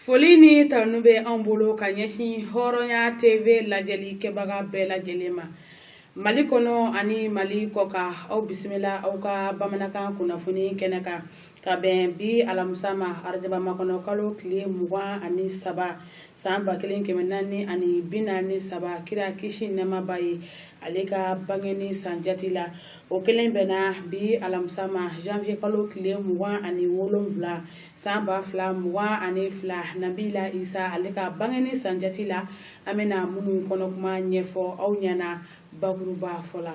Foli ni tanu bɛ anw bolo ka ɲɛsin Hɔrɔnya TV lajɛli kɛbaga bɛɛ lajɛlen ma Mali kɔnɔ ani Mali kɔkan. Aw bisimila aw ka bamanankan kunnafoni kɛnɛ kan ka bɛn bi alamisa ma, arajaba makɔnɔ kalo tile 23 san 1443, kira kisi nɛɛma b'a ye, ale ka bangeni san jati la. O kelen bɛnna bi alamisa ma, janvier kalo tile 27 san 2022, nabila Isa ale ka bangeni san jati la. An bɛna minnu kɔnɔkuma ɲɛfɔ aw ɲɛna bakuruba fɔ la.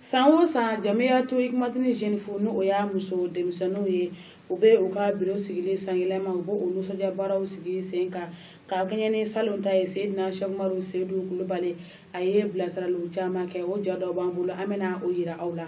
San o san, Jamiyatu Hikmatini Jeunes Filles, ni o y'a muso denmisɛnninw ye, u bɛ u ka biro sigili sanyɛlɛma, u b'o nisɔndiya baaraw sigi sen kan ka kɛɲɛ ni salon ta ye. Seyidina Sɛkumaru Seyidu Kulubali, a ye bilasiraliw caman kɛ. O ja dɔ b'an bolo, an bɛna o yira aw la.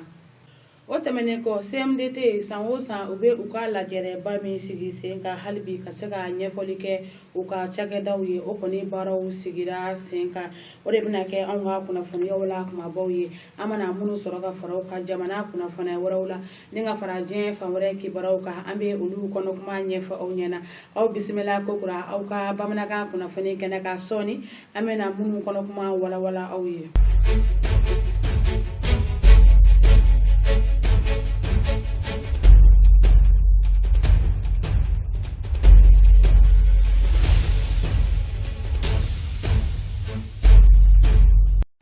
O tɛmɛnen kɔ, CMDT, san o san u bɛ u ka lajɛrɛba min sigi sen kan hali bi ka se ka ɲɛfɔli kɛ u ka cakɛdaw ye, o kɔni baaraw sigira sen kan. O de bɛna kɛ anw ka kunnafoniyaw la kumabaw ye, an mana minnu sɔrɔ ka fara u ka jamana kunnafoniya wɛrɛw la ni ka fara diɲɛ fan wɛrɛ kibaruyaw kan, an bɛ olu kɔnɔkuma ɲɛfɔ aw ɲɛna. Aw bisimila kokura aw ka bamanankan kunnafoni kɛnɛ kan. Sɔɔni an bɛna minnu kɔnɔkuma walawala aw ye.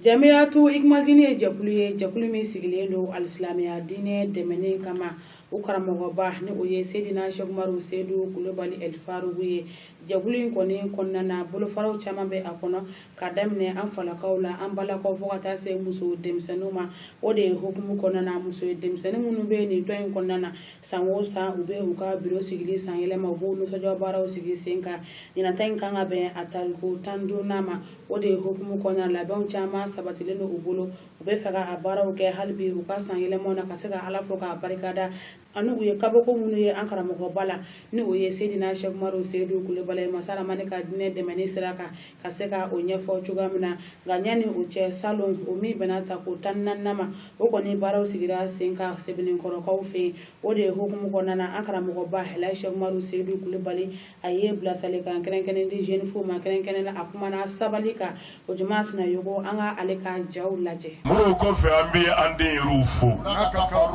Jamiyatu Hikmatini ye jɛkulu ye, jɛkulu min sigilen don alisilamɛya diinɛ dɛmɛni kama. U karamɔgɔba, ni o ye Seyidina Sɛkumaru Seyidu Kulubali Ɛlifaruku ye. Jɛkulu in kɔni kɔnɔna na, bolofaraw caman bɛ a kɔnɔ, ka daminɛ an falakaw la, an balakaw, fo ka taa se muso denmisɛnninw ma. O de ye hukumu kɔnɔna na, muso denmisɛnnin minnu bɛ nin tɔn in kɔnɔna na, san o san u bɛ u ka biro sigili san yɛlɛma, u b'o nisɔndiya baaraw sigi sen kan. Ɲinan ta in kan ka bɛn a tariku 15nan ma. O de ye hukumu kɔnɔna, labɛnw caman sabatilen don u bolo. U bɛ fɛ ka a baaraw kɛ hali bi u ka san yɛlɛmaw na, ka se ka Ala fo k'a barikada, ani u ye kabako minnu ye an karamɔgɔba la, ni o ye Seyidina Sɛkumaru Seyidu Kulubali, masa Ramani ka diinɛ dɛmɛni sira kan, ka se ka o ɲɛfɔ cogoya min na. Nka yanni o cɛ, salon o min bɛnna tako 14nan ma, o kɔni baaraw sigira sen kan Sebeninkɔrɔkaw fɛ yen. O de ye hukumu kɔnɔna na, an karamɔgɔba Ɛlaji Sɛkumaru Seyidu Kulubali, a ye bilasiralikan kɛrɛnkɛrɛn di jeunes filles ma. Kɛrɛnkɛrɛn la, a kumana sabali kan. O jama Sinayogo, an ka ale ka jaw lajɛ. Moriw kɔfɛ, an bɛ an den yɛrɛw fo,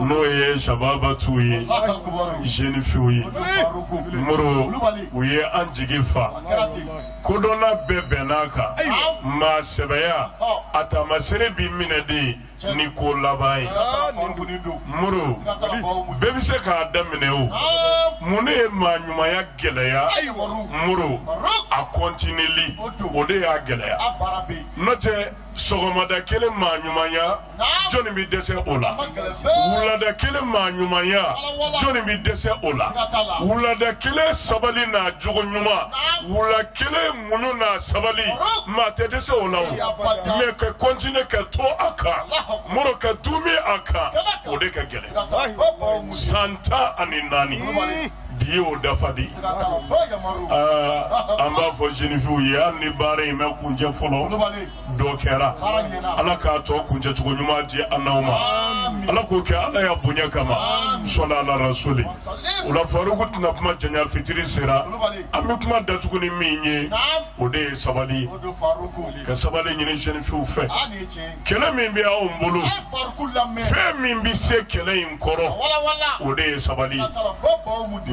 n'o ye sababatuw ye, jeunes filles ye. Moro, u ye an jigi fa. Kodɔnna bɛɛ bɛnn'a kan, maa sɛbɛya a taamasere b'i minɛ de ni ko laban ye. Moro, bɛɛ bɛ se k'a daminɛ. O mun ne ye maa ɲumanya gɛlɛya? Moro, a kɔntineli, o de y'a gɛlɛya. N'o tɛ, sɔgɔmada kelen maa ɲumanya, jɔnni bɛ dɛsɛ o la? Wulada kelen maa ɲumanya, jɔnni bɛ dɛsɛ o la? Wulada kelen sabali n'a jogo ɲuman, wula kelen muɲu n'a sabali, maa tɛ dɛsɛ o la. O mais ka continuer ka to a kan, Moro, ka duumi a kan, o de ka gɛlɛn. San 14 bi ye o dafa de ye. An b'a fɔ jeunes filles ye, hali ni baara in ma kuncɛ fɔlɔ, dɔ kɛra. Ala k'a tɔ kuncɛcogo ɲuman di an n'aw ma. Ala k'o kɛ Ala ya bonya kama. Sɔli ala rasuli. O la, Faruku tɛna kuma janya, fitiri sera. An bɛ kuma datugu ni min ye, o de ye sabali, ka sabali ɲini jeunes filles fɛ. Kɛlɛ min bɛ anw bolo, fɛn min bɛ se kɛlɛ in kɔrɔ, o de ye sabali.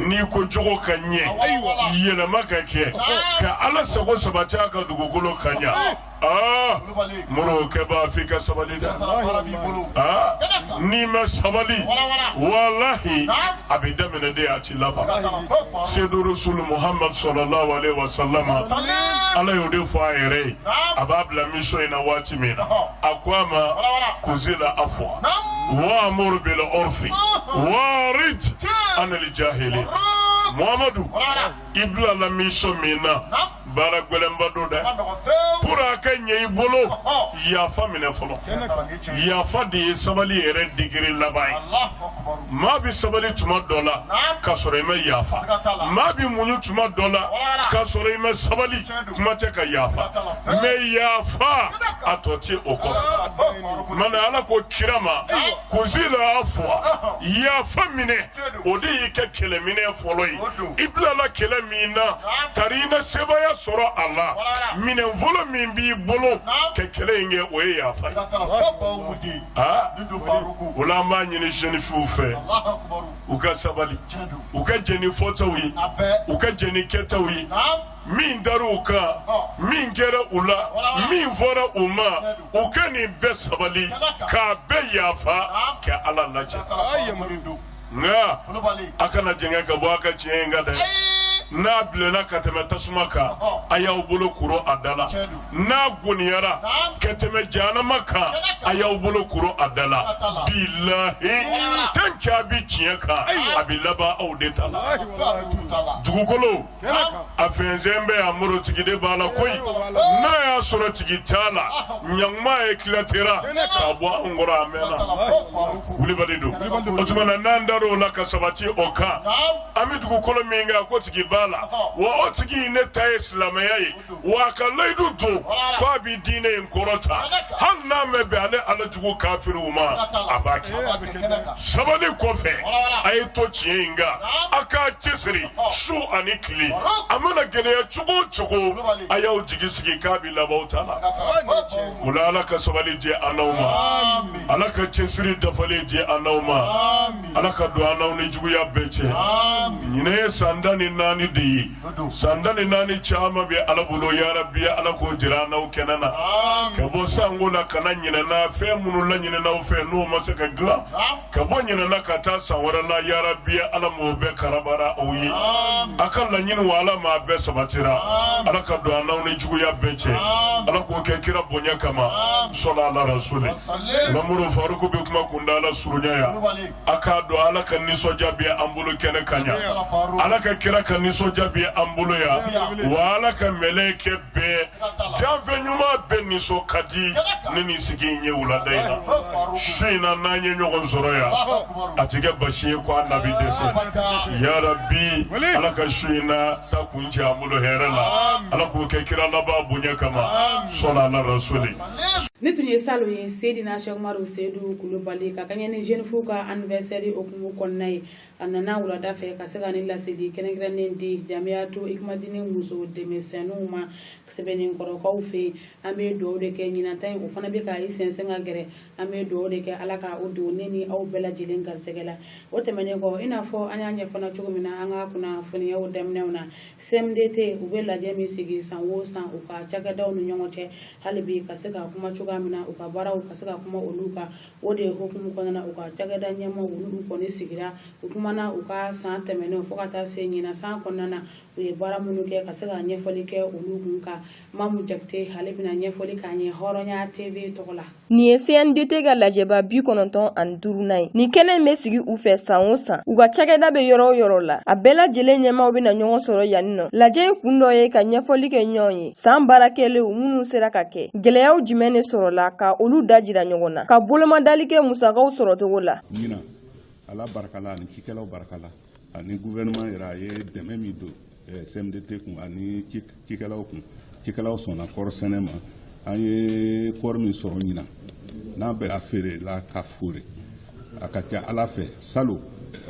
N'i ko jogo ka ɲɛ, yɛlɛma ka kɛ, ka Ala sago sabati a ka dugukolo ka ɲɛ, aa Moro, kɛbaa f'i ka sabali dɛ. Aa, n'i ma sabali, walahi, a bɛ daminɛ de, a ti laban. Seyidu Rasulu Muhamadu sɔlɔlahu alaihi wa salama, Ala y'o de fɔ a yɛrɛ ye, a b'a bila mission in na waati min na, a ko a ma: kuzila afwa wa amuru bil urfi wa arid anil jahili. Muhamadu, i bilala mission min na, baara gɛlɛnba don dɛ. Pour a ka ɲɛ i bolo, yafa minɛ fɔlɔ. Yafa de ye sabali yɛrɛ degré laban ye. Maa bɛ sabali tuma dɔ la ka sɔrɔ i ma yafa, maa bɛ muɲu tuma dɔ la ka sɔrɔ i ma sabali, kuma tɛ ka yafa. Mais yafa a tɔ tɛ o kɔfɛ. Mana Ala ko kira ma kuzila afwa, yafa minɛ, o de y'i kɛ kɛlɛminɛ fɔlɔ ye. I bilala kɛlɛ min na, tari i na sebaaya sɔrɔ a la, minɛn fɔlɔ min b'i bolo ka kɛlɛ in kɛ, o ye yafa ye. Aa, o la an b'a ɲini jeune filles fɛ, u ka sabali, u ka jɛn ni fɔtaw ye, u ka jɛn ni kɛtaw ye. Min dar'u kan, min kɛra u la, min fɔra u ma, u ka nin bɛɛ sabali k'a bɛɛ yafa ka Ala lajɛ. Nka a kana jɛngɛ ka bɔ a ka tiɲɛ in kan dɛ. N'a bilenna ka tɛmɛ tasuma kan, a y'aw bolo kuru a da la. N'a goniyara ka tɛmɛ jahanama kan, a y'aw bolo kuru a da la. Bilahi, tant que a bɛ tiɲɛ kan, a bɛ laban aw de ta la. Dugukolo a fɛnsɛn bɛ a morotigi de b'a la koyi. N'a y'a sɔrɔ tigi t'a la, ɲankuma éclatera k'a bɔ anw kɔrɔ, a mɛnna. Wulibali don. O tuma na, n'an dar'o la ka sabati o kan, an bɛ dugukolo min kan ko tigi b'a la, wa o tigi ne ta ye silamɛya ye, wa a ka layidu don ko a bɛ diinɛ in kɔrɔta, hali n'a ma bɛn ale Ala jugu kafiriw ma, a b'a kɛ. Sabali kɔfɛ, a ye to tiɲɛ in kan, a k'a cɛsiri su ani tile. A mana gɛlɛya cogo o cogo, a y'aw jigi sigi k'a bɛ laban aw ta la. O la, Ala ka sabali di an n'aw ma, Ala ka cɛsiri dafalen di an n'aw ma, Ala ka don an n'aw ni juguya bɛɛ cɛ. Ɲinɛ ye san 14 de ye, san 14 caman bɛ Ala bolo. Yarabi, Ala k'o jira an n'aw kɛnɛ na. Ka bɔ sanko la ka na ɲinɛ na, fɛn minnu laɲininaw fɛ n'o ma se ka dilan, ka bɔ ɲinɛ na ka taa san wɛrɛ la, yarabi, Ala m'o bɛɛ karabara aw ye. A ka laɲini wa, Ala m'a bɛɛ sabatira. Ala ka don an n'aw ni juguya bɛɛ cɛ. Ala k'o kɛ kira bonya kama, sɔla ala rasuli. Lamuru Faruku bɛ kuma kunda ala surunya yan. A k'a dɔn, Ala ka nisɔndiya bɛ an bolo kɛnɛ ka ɲa, Ala ka kira ka nisɔndiya bɛ an bolo yan, wa Ala ka mɛlɛkɛ bɛɛ, danfɛn ɲuman bɛɛ nisɔn ka di ne ni sigi in ye wulada in na. Su in na, n'an ye ɲɔgɔn sɔrɔ yan, a ti kɛ basi ye ko an na bi dɛsɛ. Yarabi, Ala ka su in na ta kun cɛ an bolo hɛrɛ la. Ala k'o kɛ kira laban bonya kama, sɔla ala rasuli. Ne tun ye salo ye, Seydina Sɛkumaru Seyidu Kulubali, ka kɛɲɛ ni jeune fille ka anniversaire hukumu kɔnɔna ye. A nana wulada fɛ ka se ka ni laseli kɛrɛnkɛrɛnnen di Jamiyatu Ikumadini muso denmisɛnninw ma Sɛbɛnninkɔrɔkaw fɛ yen. An bɛ dugawu de kɛ ɲinan ta in, o fana bɛ ka i sɛnsɛn ka gɛrɛ. An bɛ dugawu de kɛ, Ala ka o don ne ni aw bɛɛ lajɛlen garisɛgɛ la. O tɛmɛnen kɔ, i n'a fɔ an y'a ɲɛfɔ cogo min na an ka kunnafoniyaw daminɛw na, CMDT, u bɛ lajɛ min sigi san o san u ka cakɛdaw ni ɲɔgɔn cɛ, hali bi ka se ka kuma cogoya min na u ka baaraw ka se ka kuma olu kan, o de ye hukumu kɔnɔna na, u ka cakɛda ɲɛmaaw, olu kɔni sigira, u kumana u ka san tɛmɛnenw fo ka taa se ɲinan san kɔnɔna na, u ye baara minnu kɛ, ka se ka ɲɛfɔli kɛ olu kun kan. Mamu Jakite, ale bɛna ɲɛfɔli k'an ye Hɔrɔnya TV tɔgɔ la. Nin ye CMDT ka lajɛba 95nan ye. Nin kɛnɛ in bɛ sigi u fɛ san o san. U ka cakɛda bɛ yɔrɔ o yɔrɔ la, a bɛɛ lajɛlen ɲɛmaaw bɛna ɲɔgɔn sɔrɔ yan nɔ. Lajɛ in kun dɔ ye ka ɲɛfɔli kɛ ɲɔgɔn ye san baara kɛlenw minnu sera ka kɛ, gɛlɛyaw jumɛn de sɔrɔla, ka olu da jira ɲɔgɔn na, ka bolomadali kɛ musakaw sɔrɔcogo la. Ɲinan, Ala barika la ani cikɛlaw barika la ani gouvernement yɛrɛ, a ye dɛmɛ min don CMDT kun ani cikɛlaw kun, cikɛlaw sɔnna kɔɔri sɛnɛ ma. An ye kɔɔri min sɔrɔ ɲinan, n'a bɛ a feere la ka foore, a ka ca Ala fɛ, salon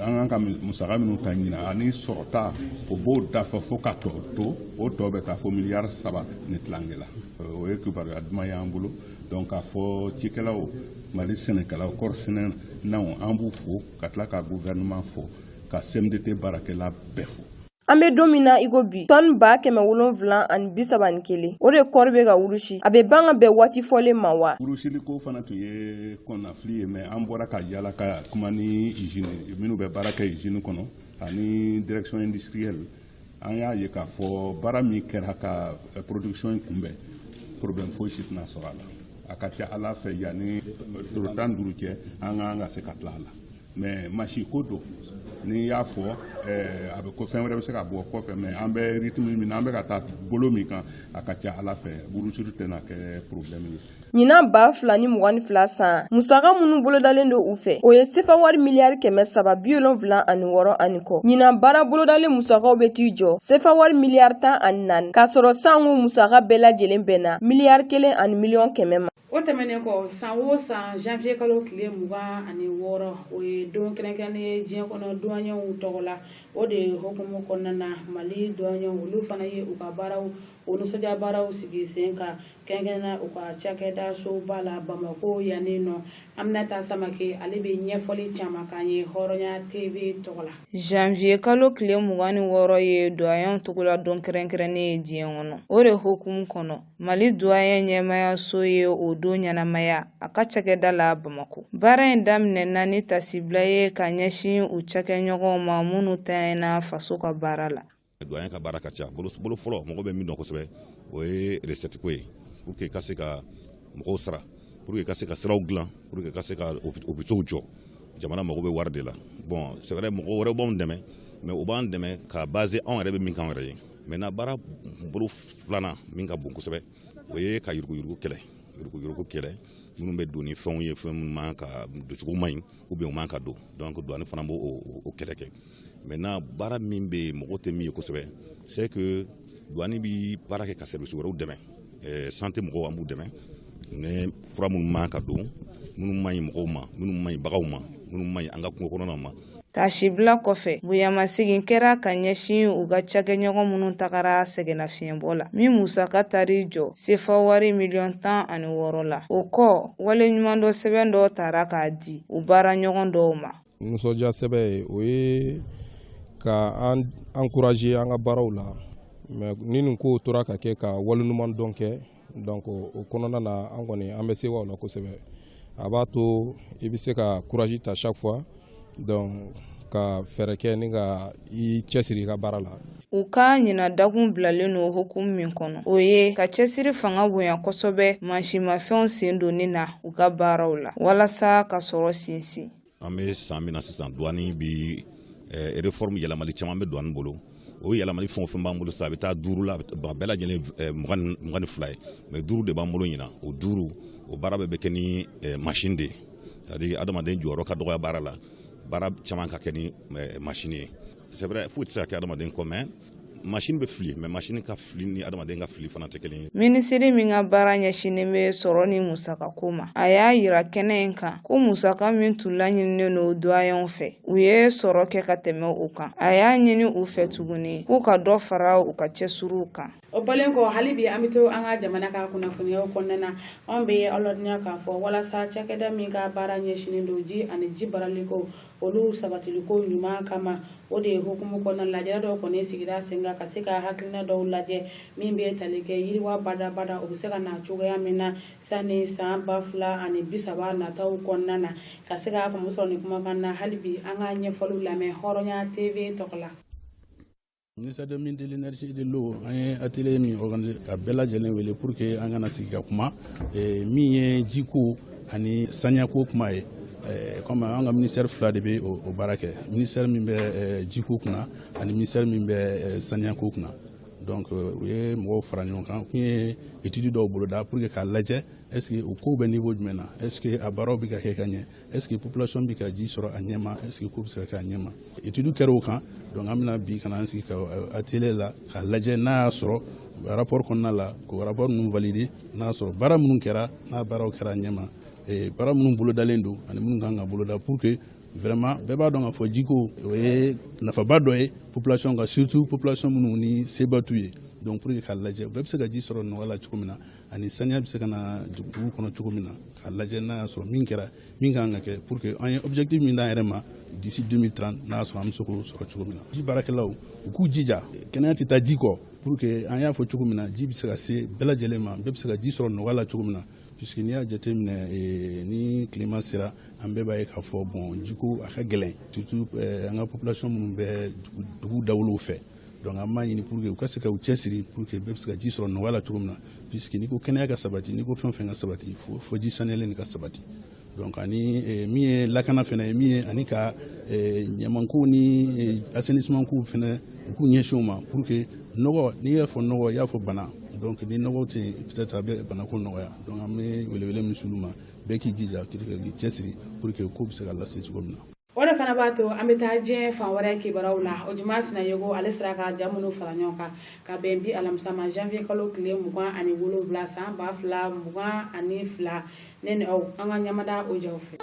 an kan ka musaka minnu ta ɲinan ani sɔrɔta, o b'o dafa fo ka tɔ to. O tɔ bɛ taa fo miliyari 3 ni tilancɛ la. O ye kibaruya duman y'an bolo. Donc k'a fɔ cikɛlaw, Mali sɛnɛkɛlaw, kɔɔri sɛnɛnaw, an b'u fo ka tila ka gouvernement fo, ka CMDT baarakɛla bɛɛ fo. An bɛ don min na i ko bi, tɔni 731,031, o de kɔɔri bɛ ka wurusi. A bɛ ban ka bɛn waati fɔlen ma wa? Wurusili ko fana tun ye kɔnɔnafili ye, mais an bɔra ka yala ka kuma ni usine minnu bɛ baara kɛ usine kɔnɔ ani direction industrielle. An y'a ye k'a fɔ baara min kɛra ka production in kunbɛn, problème foyi si tɛna sɔrɔ a la. A ka ca Ala fɛ, yanni tile 15 cɛ, an ka kan ka se ka tila a la. Mais machine ko don, n'i y'a fɔ a bɛ ko fɛn wɛrɛ bɛ se ka bɔ kɔfɛ, mais an bɛ rythme min na, an bɛ ka taa bolo min kan, a ka ca Ala fɛ, bourse tɛna kɛ problème ye. Ɲinan 2022 san, musaka minnu bolodalen don u fɛ, o ye sefa wari miliyari 376 ani kɔ. Ɲinan baara bolodalen musakaw bɛ t'i jɔ sefa wari miliyari 14, k'a sɔrɔ sango musaka bɛɛ lajɛlen bɛnna miliyari 1 ani miliyɔn 100 ma. O tɛmɛnen kɔ, san o san janvier kalo tile 26, o ye don kɛrɛnkɛrɛnnen ye diɲɛ kɔnɔ duwanɲɛw tɔgɔ la. O de hukumu kɔnɔna na, Mali duwanɲɛw, olu fana ye u ka baaraw o nisɔndiya baaraw sigi sen kan, kɛrɛnkɛrɛnnenya u ka cakɛda soba la Bamako yanni nɔ. Aminata Samake, ale bɛ ɲɛfɔli caman k'an ye Hɔrɔnya TV tɔgɔ la. Janvier kalo tile 26 ye duwanɲɛw tɔgɔla don kɛrɛnkɛrɛnnen ye diɲɛ kɔnɔ. O de hukumu kɔnɔ, Mali duwanɲɛ ɲɛmayaso ye o don ɲɛnamaya a ka cakɛda la Bamakɔ. Baara in daminɛna ni tasibila ye ka ɲɛsin u cakɛɲɔgɔnw ma minnu tanyana faso ka baara la. Douane ka baara ka ca. Bolo fɔlɔ, mɔgɔ bɛ min dɔn kosɛbɛ, o ye recette ko ye, pour que ka se ka mɔgɔw sara, pour que ka se ka siraw dilan, pour que ka se ka hôpitaux jɔ. Jamana mago bɛ wari de la. Bon, c'est vrai, mɔgɔ wɛrɛw b'anw dɛmɛ, mais u b'an dɛmɛ ka baser anw yɛrɛ bɛ min kan yɛrɛ ye. Maintenant, baara bolo filanan min ka bon kosɛbɛ, o ye ka yuruguyurugu kɛlɛ, yuruguyurugu kɛlɛ, minnu bɛ don ni fɛnw ye, fɛn minnu man ka doncogo man ɲi ou bien u man ka don. Donc douane fana b'o o kɛlɛ kɛ. Maintenant, baara min bɛ yen, mɔgɔw tɛ min ye kosɛbɛ, c'est que douane bi baara kɛ ka service wɛrɛw dɛmɛ. Santé mɔgɔw, an b'u dɛmɛ ni fura minnu man ka don, minnu man ɲi mɔgɔw ma, minnu man ɲi baganw ma, minnu man ɲi an ka kungo kɔnɔnaw ma. Tasibila kɔfɛ, bonyamasegin kɛra ka ɲɛsin u ka cakɛɲɔgɔn minnu tagara sɛgɛnnafiɲɛbɔ la, min musaka taar'i jɔ sefa wari miliyɔn 16 la. O kɔ, waleɲumandɔn sɛbɛn dɔ tara k'a di u baaraɲɔgɔn dɔw ma. Nisɔndiya sɛbɛ ye, o ye ka an encourager an ka baaraw la, mais ni nin kow tora ka kɛ ka waleɲuman dɔn kɛ, donc o kɔnɔna na, an kɔni an bɛ sewa o la kosɛbɛ. A b'a to i bɛ se ka courage ta chaque fois, donc ka fɛɛrɛ kɛ ni ka i cɛsiri i ka baara la. U ka ɲinan dakun bilalen don hukumu min kɔnɔ, o ye ka cɛsiri fanga bonya kosɛbɛ mansinmafɛnw sen donni na u ka baaraw la walasa ka sɔrɔ sinsin. An bɛ san min na sisan, douane bi réforme, yɛlɛmali caman bɛ douane bolo. O yɛlɛmali fɛn o fɛn b'an bolo sisan, a bɛ taa duuru la, a bɛɛ lajɛlen 22 ye, mais duuru de b'an bolo ɲinan. O duuru, o baara bɛɛ bɛ kɛ ni machine de ye, c'est à dire adamaden jɔyɔrɔ ka dɔgɔya baara la, baara caman ka kɛ ni machine ye. C'est vrai, foyi tɛ se ka kɛ adamaden kɔ, mais machine bɛ fili, mais machine ka fili ni adamaden ka fili fana tɛ kelen ye. Minisiri min ka baara ɲɛsinnen bɛ sɔrɔ ni musakako ma, a y'a yira kɛnɛ in kan ko musaka min tun laɲininen don duwanɲɛw fɛ, u ye sɔrɔ kɛ ka tɛmɛ o kan. A y'a ɲini u fɛ tuguni k'u ka dɔ fara u ka cɛsiriw kan. O bɔlen kɔ, hali bi an bɛ to an ka jamana ka kunnafoniyaw kɔnɔna na. Anw bɛ aw ladɔnniya k'a fɔ walasa cakɛda min ka baara ɲɛsinnen don ji ani ji baraliko olu sabatiliko ɲuman kama, o de ye hukumu kɔnɔna, lajɛrɛ dɔw kɔni sigira sen kan ka se ka hakilina dɔw lajɛ min bɛ tali kɛ yiriwa badabada, o bɛ se ka na cogoya min na sani san 2030 nataw kɔnɔna na, ka se k'a faamu sɔrɔ nin kumakan na. Hali bi an ka ɲɛfɔliw lamɛn Hɔrɔnya TV tɔgɔ la. Ministère de Mines, de l'Énergie et de l'Eau, an ye atelier min organisé ka bɛɛ lajɛlen wele pour que an kana sigi ka kuma min ye jiko ani saniyako kuma ye. Comme an ka ministère fila de bɛ o baara kɛ, ministère min bɛ jiko kunna ani ministère min bɛ saniyako kunna. Donc u ye mɔgɔw fara ɲɔgɔn kan kun ye étude dɔw boloda pour que k'a lajɛ est ce que o kow bɛ niveau jumɛn na, est ce que a baaraw bɛ ka kɛ ka ɲɛ, est ce que population bɛ ka ji sɔrɔ a ɲɛ ma, est ce que ko bɛ se ka kɛ a ɲɛ ma. Étude kɛra o kan. Donc an bɛna bi ka na an sigi ka atelier la k'a lajɛ n'a y'a sɔrɔ rapport kɔnɔna la, k'o rapport ninnu valider, n'a y'a sɔrɔ baara minnu kɛra, n'a baaraw kɛra a ɲɛ ma, baara minnu bolodalen don ani minnu kan ka boloda, pour que vraiment bɛɛ b'a dɔn k'a fɔ jiko, o ye nafaba dɔ ye population kan, surtout population minnu ni seba t'u ye. Donc pour que k'a lajɛ bɛɛ bɛ se ka ji sɔrɔ nɔgɔya la cogo min na, ani saniya bɛ se ka na dugu kɔnɔ cogo min na, k'a lajɛ n'a y'a sɔrɔ min kɛra, min kan ka kɛ, pour que an ye objectif min d'an yɛrɛ ma d'ici 2030, n'a y'a sɔrɔ an bɛ se k'o sɔrɔ cogo min na. Ji baarakɛlaw, u k'u jija, kɛnɛya tɛ taa ji kɔ, pour que an y'a fɔ cogo min na, ji bɛ se ka se bɛɛ lajɛlen ma, bɛɛ bɛ se ka ji sɔrɔ nɔgɔya la cogo min na, puisque n'i y'a jateminɛ, ni tilema sera, an bɛɛ b'a ye k'a fɔ bon, jiko a ka gɛlɛn, surtout an ka population minnu bɛ dugu dawolow fɛ. Donc an b'a ɲini pour que u ka se ka u cɛsiri pour que bɛɛ bɛ se ka ji sɔrɔ nɔgɔya la cogo min na, puisque n'i ko kɛnɛya ka sabati, n'i ko fɛn o fɛn ka sabati, fo ji saniyalen de ka sabati. Donc ani min ye lakana fɛnɛ ye min ye, ani ka ɲamankow ni assainissement kow fɛnɛ, u k'u ɲɛsin o ma pour que nɔgɔ, n'i y'a fɔ nɔgɔ, i y'a fɔ bana. Donc ni nɔgɔ tɛ yen, peut-être a bɛ banako nɔgɔya. Donc an bɛ welewele min s'olu ma, bɛɛ k'i jija k'i cɛsiri pour que ko bɛ se ka lase cogo min na. O de fana b'a to an bɛ taa diɲɛ fan wɛrɛ kibaruyaw la. O juma Sinayoko, ale sera ka ja minnu fara ɲɔgɔn kan ka bɛn bi alamisa ma, janvier kalo tile 27 san 2022, ne ni aw, an ka ɲamada o jaw fɛ.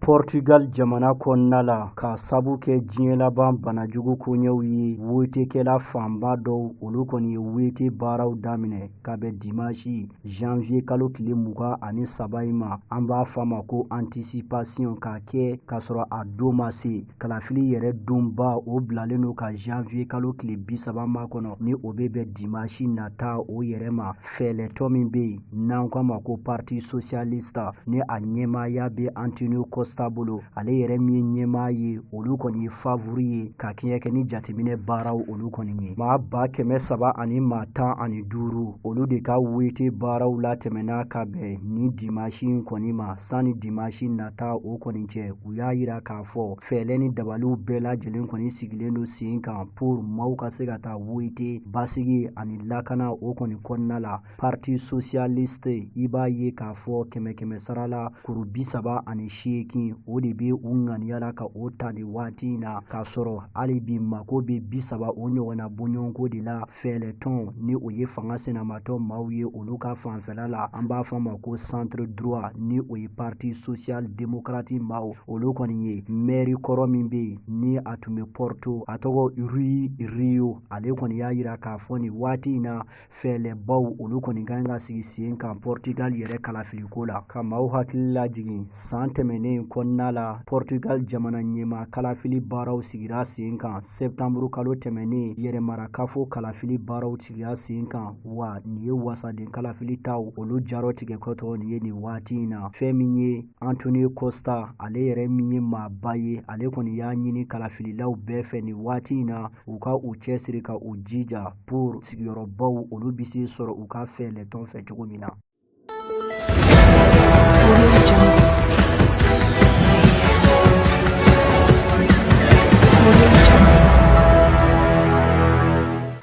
Portugal jamana kɔnɔna la, k'a sabu kɛ diɲɛ laban banajugu koɲɛw ye, wotekɛla fanba dɔw, olu kɔni ye wote baaraw daminɛ ka bɛn dimanche janvier kalo tile 23 in ma. An b'a fɔ a ma ko anticipation, k'a kɛ k'a sɔrɔ a don ma se. Kalafili yɛrɛ donba, o bilalen don ka janvier kalo tile 30 makɔnɔ, ni o bɛ bɛn dimanche nata o yɛrɛ ma. Fɛɛlɛtɔ min bɛ yen n'an ko a ma ko Parti socialiste, ni a ɲɛmaaya bɛ Antonio Costa bolo, ale yɛrɛ min ye ɲɛmaa ye, olu kɔni ye favori ye ka kɛɲɛ kɛ ni jateminɛ baaraw olu kɔni ye. Maa 315,015, olu de ka wote baaraw latɛmɛna ka bɛn ni dimanche in kɔni ma. Sanni dimanche nata o kɔni cɛ, u y'a yira k'a fɔ fɛɛlɛ ni dabaliw bɛɛ lajɛlen kɔni sigilen don sen kan pour maaw ka se ka taa wote basigi ani lakana o kɔni kɔnɔna la. Parti socialiste, i b'a ye k'a fɔ kɛmɛ kɛmɛ sara la, kuru 38, o de bɛ u ŋaniya la ka o ta nin waati in na, k'a sɔrɔ hali bi mako bɛ 30 o ɲɔgɔnna bɔɲɔgɔnko de la. Fɛɛlɛtɔn ni o ye fanga sinamatɔ maaw ye, olu ka fanfɛla la, an b'a fɔ a ma ko centre droit, ni o ye Parti social démocrate maaw, olu kɔni ye maire kɔrɔ min bɛ yen ni a tun bɛ Porto, a tɔgɔ Rui Rio, ale kɔni y'a yira k'a fɔ nin waati in na fɛɛlɛbaw olu kɔni kan ka sigi sen kan Portugal yɛrɛ kalafiliko la. Ka maaw hakili lajigin, san tɛmɛnen kɔnɔna la, Portugal jamana ɲɛmaa kalafili baaraw sigira sen kan septembre kalo tɛmɛnen. Yɛrɛmarakafo kalafili baaraw sigira sen kan, wa nin ye wasaden kalafili taw olu jarɔ tigɛ kɔtɔ nin ye nin waati in na. Fɛn min ye Antonio Costa, ale yɛrɛ min ye maaba ye, ale kɔni y'a ɲini kalafililaw bɛɛ fɛ nin waati in na, u ka u cɛsiri ka u jija pour sigiyɔrɔbaw olu bɛ se sɔrɔ u ka fɛɛlɛtɔn fɛ cogo min na.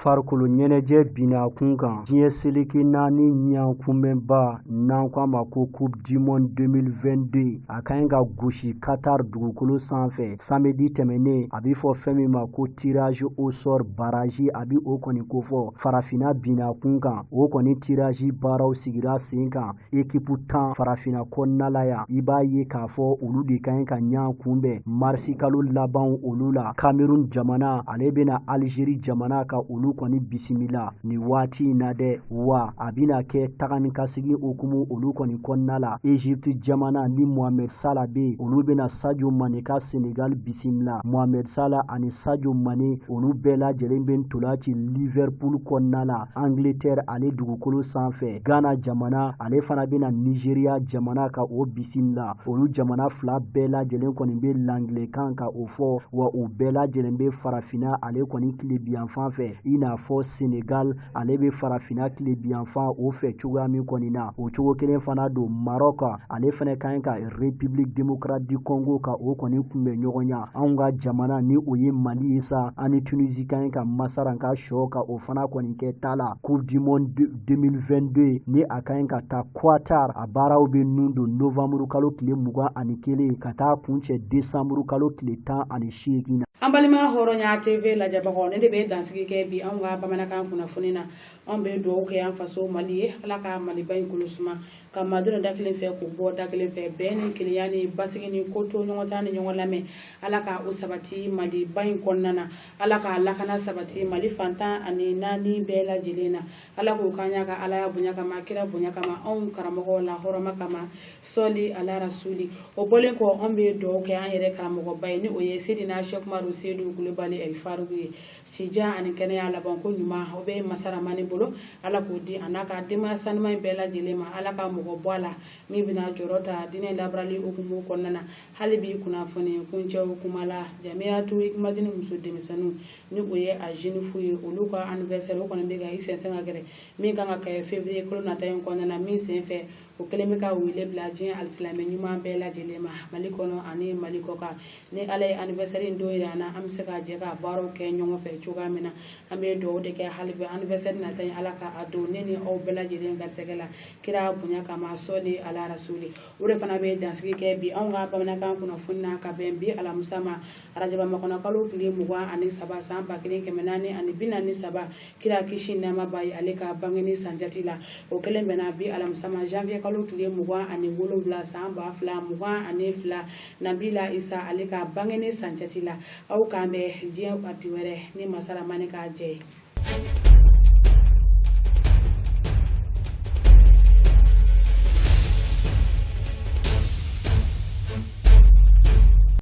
Farikolo ɲɛnajɛ binna kun kan, diɲɛ seleke naani ɲɔgɔnkunbɛnba n'an ko a ma ko Coupe du monde 2022, a ka ɲi ka gosi Qatar dugukolo sanfɛ samedi tɛmɛnen. A bɛ fɔ fɛn min ma ko tirage au sort barrage, a bɛ o kɔni kofɔ farafinna binna kun kan. O kɔni tirage baaraw sigira sen kan, équipe 10 farafinna kɔnɔna la yan, i b'a ye k'a fɔ olu de ka ɲi ka ɲɔgɔn kunbɛn marisi kalo laban olu la. Cameroun jamana, ale bɛna Algérie jamana ka olu kɔni bisimila nin waati in na dɛ, wa a bɛna kɛ taga ni ka segin hukumu olu kɔni kɔnɔna la. Egypte jamana ni Mohamed Salah bɛ yen, olu bɛna Sadio Mane ka Senegal bisimila. Mohamed Salah ani Sadio Mane, olu bɛɛ lajɛlen bɛ ntola ci Liverpool kɔnɔna la, Angleterre ale dugukolo sanfɛ. Ghana jamana, ale fana bɛna Nigeria jamana ka o bisimila. Olu jamana fila bɛɛ lajɛlen kɔni bɛ langilɛkan ka o fɔ, wa u bɛɛ lajɛlen bɛ farafinna ale kɔni tilebiyanfan fɛ, i n'a fɔ Senegal ale bɛ farafinna tilebiyanfan o fɛ cogoya min kɔni na, o cogo kelen fana don. Maroc, ale fana ka ɲi ka République démocratique du Congo ka o kɔni kunbɛn ɲɔgɔn ya. Anw ka jamana ni o ye Mali ye sa, ani Tunisie ka ɲi ka masaran ka sɔ ka o fana kɔni kɛ ta la. Coupe du monde 2022 ni a ka ɲi ka taa Qatar, a baaraw bɛ nun don novembre kalo tile 21 ka taa kuncɛ décembre kalo tile 18 na. An balima Hɔrɔnya TV lajɛbagaw, ne de bɛ dansigi kɛ bi anw ka bamanankan kunnafoni na. Anw bɛ dugawu kɛ an faso Mali ye, Ala ka Maliba in kolo suma, ka madon da kelen fɛ k'o bɔ da kelen fɛ, bɛn ni kelenya ni basigi ni ko to ɲɔgɔn ta ni ɲɔgɔn lamɛn, Ala ka o sabati Maliba in kɔnɔna na. Ala ka lakana sabati Mali fantan ani naani bɛɛ lajɛlen na. Ala k'o k'an y'a ka Alaya bonya kama, kira bonya kama, anw karamɔgɔw la hɔrɔma kama, sɔli ala rasuli. O bɔlen kɔ, anw bɛ dugawu kɛ an yɛrɛ karamɔgɔba ye, ni o ye Seydina Cheikh Umaru Seydou Kulubali El Farouk ye, sijan ani kɛnɛya laban. Labanko ɲuman o bɛ masaramani bolo, Ala k'o di a n'a ka denbaya sanuman in bɛɛ lajɛlen ma. Ala ka mɔgɔ bɔ a la min bɛna jɔyɔrɔ ta diinɛ labarali hukumu kɔnɔna na. Hali bi kunnafoni kuncɛw kuma la, Jamiyatu Ikumadini muso denmisɛnninw, ni o ye a jeune fille ye, olu ka anniversaire o kɔni bɛ ka i sɛnsɛn ka gɛrɛ, min kan ka kɛ février kalo nata in kɔnɔna na. Min senfɛ, o kɛlen bɛ ka wele bila diɲɛ alisilamɛ ɲuman bɛɛ lajɛlen ma, Mali kɔnɔ ani Mali kɔkan. Ni Ala ye anniversaire in don yira an na, an bɛ se ka jɛ ka baaraw kɛ ɲɔgɔn fɛ cogoya min na. An bɛ dugawu de kɛ hali bi, anniversaire nata in, Ala ka a don ne ni aw bɛɛ lajɛlen garisɛgɛ la kira bonya kama, sɔli ala rasuli. O de fana bɛ dansigi kɛ bi anw ka bamanankan kunnafoni na, ka bɛn bi alamisa ma, arajaba makɔnɔ kalo tile 23, san 1443, kira kisi nɛɛma b'a ye, ale ka bangeni sanjati la. O kɛlen bɛnna bi alamisa ma, janvier kalo tile 27, san 2022, Nabila Isa ale ka bangeni sanjati la. Aw k'an bɛn diɲɛ waati wɛrɛ ni masaramani k'a jɛ ye.